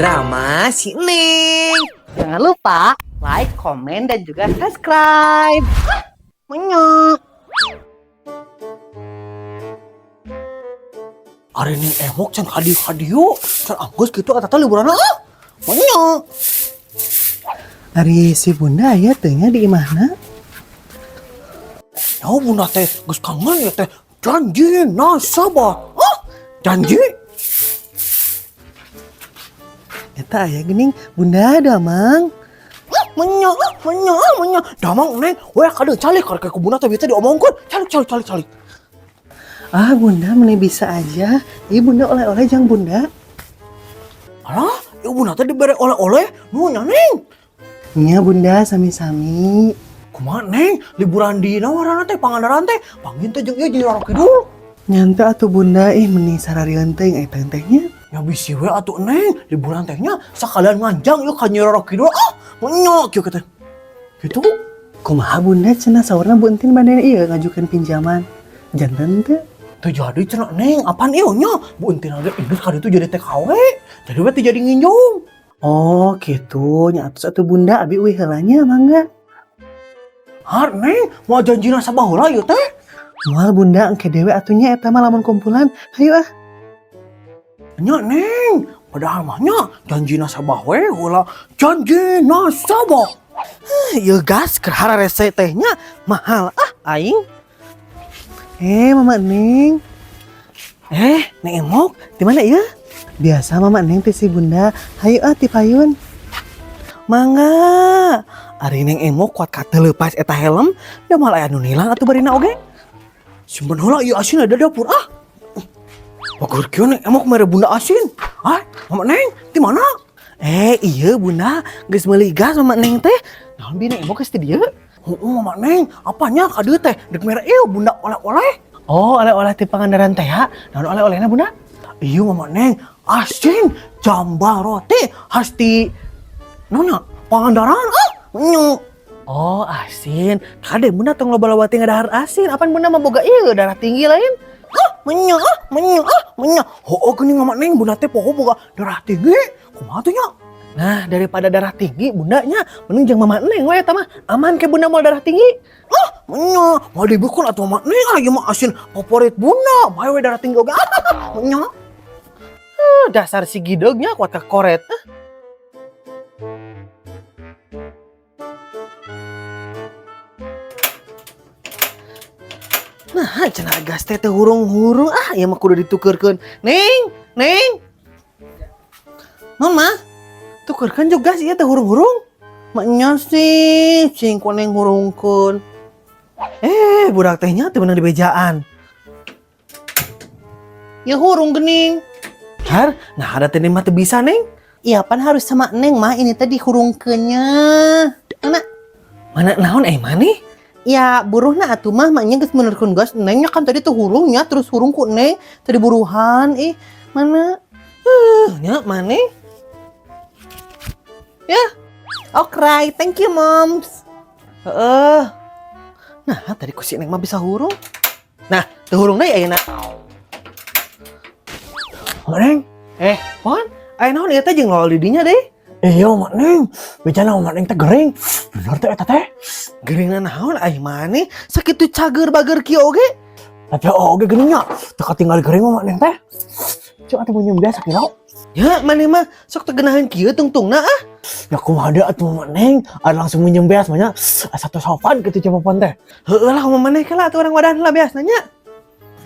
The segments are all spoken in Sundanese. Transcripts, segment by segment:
Drama si Neng. Jangan lupa like, komen, dan juga subscribe. Menyok. Ari Neng Emok can kadieu-kadieu, can anggeus kitu eta teh liburanna ah. Menyok. Ari si Bunda aya teu nya di imahna? Ya Bunda teh geus kangen ya teh. Janji nasabah. Ah, janji. Eta aya geuning Bunda damang. Ah, menyok, ah, menyok, ah, menyok. Damang Neng, we kadieu calik karek ku Bunda teh bisa diomongkeun. Calik calik calik calik. Ah Bunda meni bisa aja. Ieu Bunda oleh-oleh jang Bunda. Alah, ieu Bunda teh dibere oleh-oleh, nu nya Neng. Nya Bunda sami-sami. Kumaha Neng, liburan di nawarana teh Pangandaran teh, panggil teh jeung ieu jeung Roro Kidul. Nyanta atuh Bunda ih meni sararieun teuing eta teh nya. Ya bisi we atuh Neng, liburan teh nya sakalian nganjang ieu ka Nyi Roro Kidul. Ah, menyok kieu teh. Gitu. Kumaha Bunda cenah saurna Bu Entin bade ieu ngajukeun pinjaman. Janten teu? Teu jadi cenah Neng, apaan ieu nya? Bu Entin ge indus ka ditu jadi TKW. Jadi we teu jadi nginjum. Oh gitu, nya atuh atuh Bunda abi uih heula nya mangga. Har Neng, mau janji nasabah heula ieu teh? Moal Bunda engke dewe atuh nya eta mah lamun kumpulan. Hayu ah. Nya Neng, padahal mah nya janji nasabah we heula janji nasabah. Ieu gas keur hararese teh nya mahal ah aing. Eh Mama Neng. Eh Neng Emok, di mana ieu? Biasa Mama Neng teh si Bunda. Hayu ah ti payun. Mangga. Ari Neng Emok kuat ka teu leupas eta helm, da moal aya nu nilang atuh barina oge. Simpen heula ieu asin ada dapur ah. Bagur kieu Neng Emok mere Bunda asin. Ah, Mama Neng, di mana? Eh iya Bunda, geus meuli gas Mama Neng teh. Naon bi Neng Emok geus ti dieu? Heeh Mama Neng, apanya ka dieu teh? Dek mere ieu Bunda oleh-oleh. Oh, oleh-oleh ti Pangandaran teh ya. Naon oleh-olehna Bunda? Iya Mama Neng, asin jambal roti khas ti naon Pangandaran ah. Nyuk. Oh, asin. Kade Bunda tong loba-loba teh ngadahar asin. Apan Bunda mah boga ieu darah tinggi lain? Ah, menyok ah, menyok ah, menyok. Heueuh geuning Mama Neng, Bunda teh poho boga darah tinggi. Kumaha tuh nya? Nah, daripada darah tinggi Bundanya mending jeung Mama Neng we eta mah. Aman ke Bunda moal darah tinggi. Ah, menyok. Moal dibukul atuh Mama Neng ah ieu mah asin favorit Bunda. Bae we darah tinggi oge. Ah, menyok. Dasar si gidegnya kuat ka koret. Ah. Nah, cenah gas teh teu hurung-hurung ah, ieu mah kudu ditukeurkeun. Neng, Neng. Mama, tukeurkeun juga gas ieu teh hurung-hurung. Maknya sih, cing ku Neng hurungkeun. Eh, budak teh nya teu meunang dibejaan. Ya hurung geuning. Har, nah ada teh mah teu bisa, Neng. Iya pan harus sama Neng mah ini teh dihurungkeunnya. Mana? Mana naon eh maneh? Ya buruhna atuh mah maknya geus menerkeun gas Nengnya kan tadi tuh hurungnya terus hurung ku Neng tadi buruhan ih mana? Nya maneh? Ya. Oke, thank you moms. Heeh. Nah, tadi ku si Neng mah bisa hurung. Nah, teu hurung deui ayeuna. Mama Neng. Eh, Pon, aya naon ieu teh jeung lol di dinya deh? Iya Mama Neng, bejana Mama Neng teh gering. Bener teh eta teh. Geuringna naon ai maneh sakitu cager bager kieu oge? Tapi oge geuning nya, teu katinggal gering Mama Neng teh. Cuk atuh mun biasa kira. Ya maneh mah sok teu geunaheun kieu tungtungna ah. Ya kumaha deui atuh Mama Neng, ada langsung minjem beas mah nya. Asa teu sopan kitu jawaban teh. Heueuh lah mama maneh kela atuh urang wadahan heula beasna nya.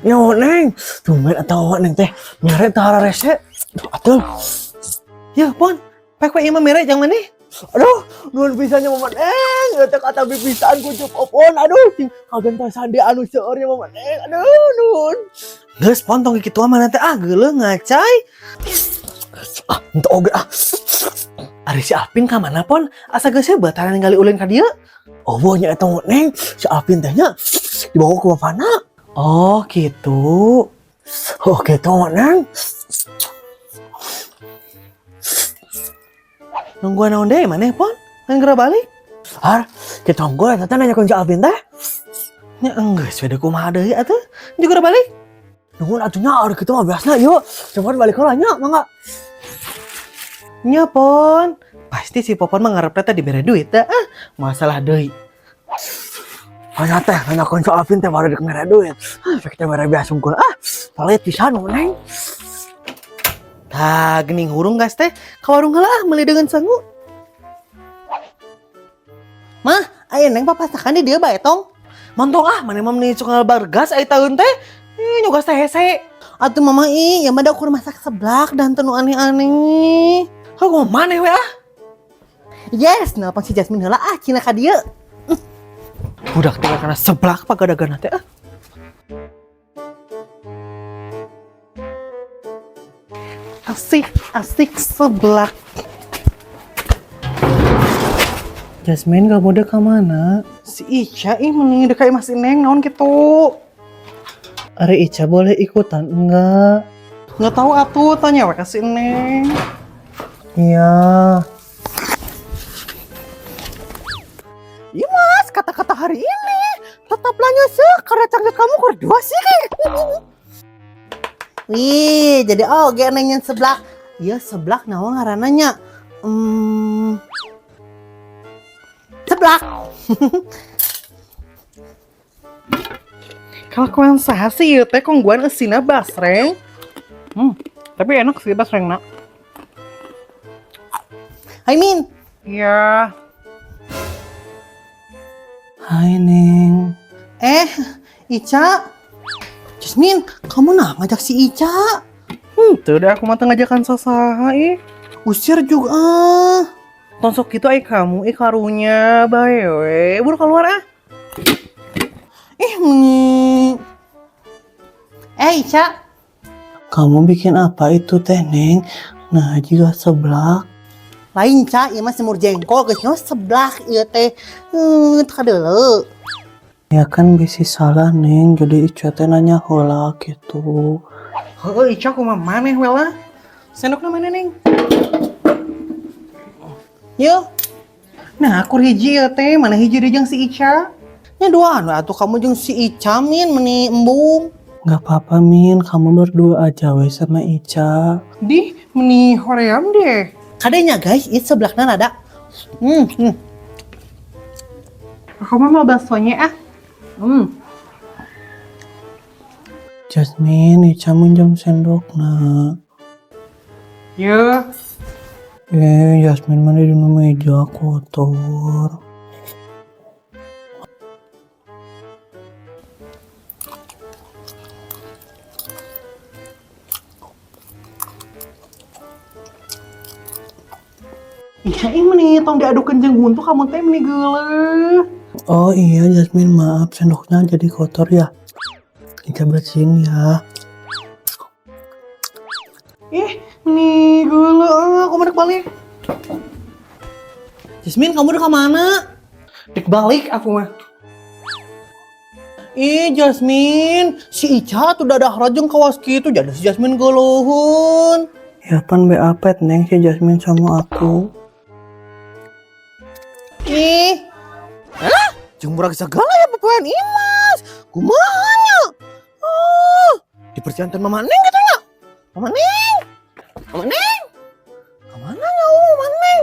Ya Mama Neng, tumben atuh Mama Neng teh nyere teh hararese. Atuh. Ya Pon, pek we ieu mah mere jang maneh. Aduh, nuhun pisan nya Mama Neng. Ieu teh kata pisan ku Cuk Popon. Aduh, cing kagentosan di anu seueur nya Mama Neng. Aduh, nuhun. Geus Pon tong kitu mah teh ah geuleuh ngacai. Ah, henteu oge ah. Ari si Alvin ka mana Pon? Asa geus hebat tara ningali ulin ka dieu? Oh, nya eta Mama Neng, si Alvin teh nya dibawa ku bapana. Oh, gitu. Oh, gitu Mama Neng. Nungguan naon deui maneh Pon? Ngan geura balik? Har, kita unggul eta teh nanyakeun si Alvin teh. Nya enggeus we deui kumaha deui atuh. Juga geura balik. Nuhun atuh nya ari kitu mah biasna ieu. Cuman balik heula nya mangga. Nya, Pon. Pasti si Popon mah ngarepna teh dibere duit teh. Ah, masalah deui. Hanya teh nanyakeun soal Alvin teh baru dek mere duit. Ah, efek teh mere biasa sungkul. Ah, pelit pisan Neng. Tah, gening hurung gas teh. Ka warung heula ah meuli dengan sangu. Mah, aya Neng papasakan di dieu bae tong. Montong ah, maneh mah meuni sok gas ai taeun teh. Ih, nyogas teh hese. Atuh Mama ih, ya mah da ukur masak seblak dan teu nu aneh-aneh. Heuh, maneh we ah. Yes, nelpon si Jasmine heula ah, cina ka dieu. Budak teh karena seblak pagadagana teh ah. Asik, asik seblak. Jasmine gak mau ke mana? Si Ica ih mending dekat Mas Neng naon gitu. Ari Ica boleh ikutan enggak? Nggak tahu atuh, tanya we ka si Neng. Iya. Iya Mas, kata-kata hari ini tetaplah nyesek karena cangcut kamu berdua sih. Wih, jadi oge Neng yang seblak. Iya seblak naon ngaranna nya? Seblak. Kelakuan saha sih ieu teh kongguan eusina basreng. Tapi enak sih basrengna. Hai Min. Iya. Hai Neng. Eh, Ica. Jasmine, kamu nah ngajak si Ica. Tuh udah aku mah teu ngajakan sasaha ih. Usir juga. Ah. Tong sok kitu ai kamu ih karunya bae we. Buru keluar ah. Ih, meni. Eh, Ica. Kamu bikin apa itu teh Neng? Nah juga seblak. Lain Ca, ieu mah semur jengkol geus nyawa seblak ieu teh. Kadeuleu. Ya kan bisi salah Neng, jadi Ica teh nanya heula gitu. Heueuh Ica kumaha maneh we lah. Sendokna mana Neng? Yuk, Nah, aku hiji ieu teh, mana hiji deui jeung si Ica? nya duaan we atuh kamu jeung si Ica Min meni embung. Gak apa-apa Min, kamu berdua aja we sama Ica. Dih, meni hoream deh. Kadenya guys, ieu seblakna rada. Aku mah mau baksonya ah. Jasmine, Ica minjem sendokna. Yeuh. Eh, Jasmine mana di meja kotor. Ica ih meni tong diadukeun jeung huntu kamu teh meni geuleuh. Oh iya Jasmine, maaf sendoknya jadi kotor ya. Ica bersihin ya. Ih, meni geuleuh aku mau balik. Jasmine, kamu udah kemana? Dek balik aku mah. Ih, Jasmine, si Ica tuh dadah rajeng kawas kitu jadi si Jasmine geuleuheun. Ya pan BAP Neng si Jasmine sama aku. Ih. Hah? Jeung murag segala ya popoean Imas. Kumaha nya? Oh, diperjantan Mama Neng gitu nya. Mama Neng. Mama Neng. Kemana nya oh, Mama Neng?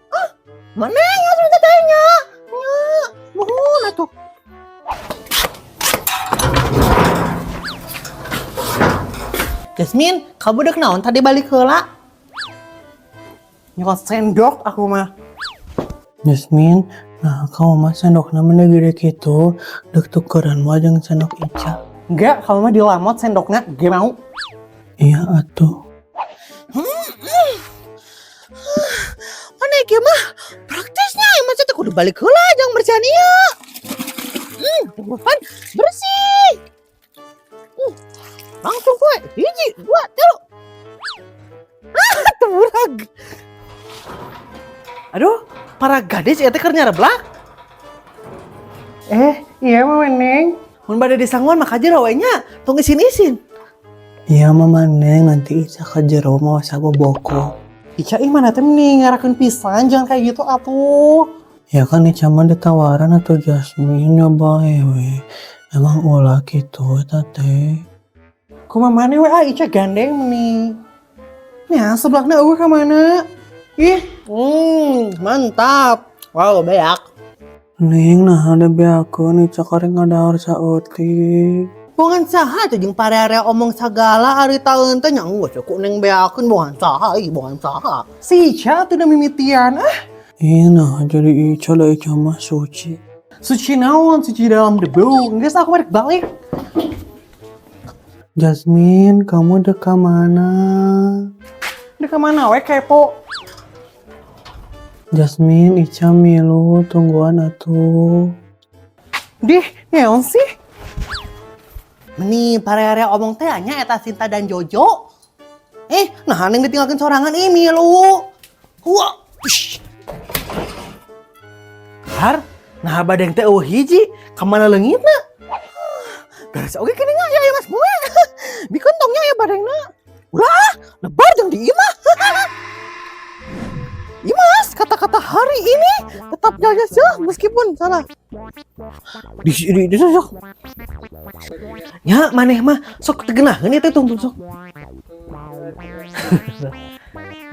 Ah, Mama Neng ya sudah tanya. Nya, mohon atuh. Jasmine, kamu udah kenaon tadi balik heula? Nyokot sendok aku mah. Jasmine, nah kamu mah sendokna mana gede gitu. Dek tukeran mah jeung sendok Ica. Enggak, kamu mah dilamot sendoknya, gak mau. Iya atuh. Mana ieu mah praktisnya emang saya kudu balik heula jangan bersihan ieu. Pan bersih. Langsung gue hiji, dua, tilu. Ah, temurag. Aduh, para gadis ieu teh keur nyareblak. Eh, iya Mama Neng. Mun bade disanguan mah ka jero we nya, tong isin-isin. Iya Mama Neng, nanti Ica ke jero mau boko. Ica ih mana teh meni ngarakeun pisan, jangan kayak gitu atuh. Ya kan Ica mah ditawaran atau Jasmine nyoba we. Emang ulah gitu eta teh. Kumaha maneh we ah Ica gandeng meni. Nah, sebelahnya euweuh ka mana? Ih, Mantap. Wow, beak. Neng, nah ada beakeun Ica karek ngadahar saeutik. Bongan saha tuh jeung parea omong sagala ari taeun teh nya geus ku Neng beakeun bongan saha ih, bongan saha. Si Ica tuh udah mimitian. Ah, Ih, nah jadi Ica lah, Ica mah suci. Suci naon, suci dalam debu. Geus, aku balik balik. Jasmine, kamu dek ka mana? Udah kemana we, kepo. Jasmine, Ica milu, tungguan atuh. Dih, ngeon sih. Meni parea omong teh nya eta Sinta dan Jojo. Eh, nah Neng ditinggalkeun sorangan, ih, milu. Wah, ush. Har, nah badeng teh euweuh hiji, ka mana leungitna? Garis oge kene ya ya Mas Mue. Bikeun tongnya ya badengna. Ulah, lebar jeung di imah. Imas, kata-kata hari ini tetap jaga sih meskipun salah. Di sok. Ya, maneh mah sok teu geunaheun ieu teh, tungtung sok.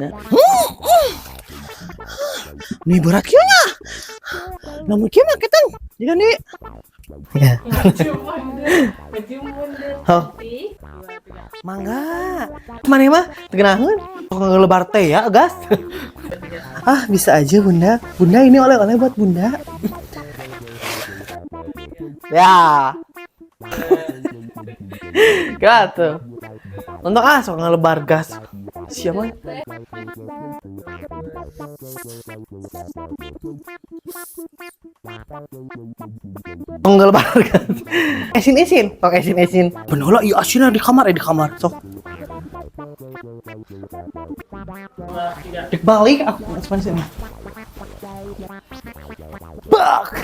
Nah. Nih berat kieu nya. Namun kieu mah keteng. Jika nih. Ya. Maju mundur, maju mundur. Hah. Nanti, dua, tiga. Mangga. Maneh mah teu geunaheun. Sok ngelebar teh ya, gas. Ah, bisa aja, Bunda. Bunda, ini oleh-oleh buat Bunda. Ya. Gitu. Untuk ah sok ngelebar gas. Siapa? Ngelebar gas. Esin esin, tong esin esin. Bener lah, iya asinnya di kamar, eh di kamar. Sok. Dua, tiga. Dek balik aku, sih. Bak.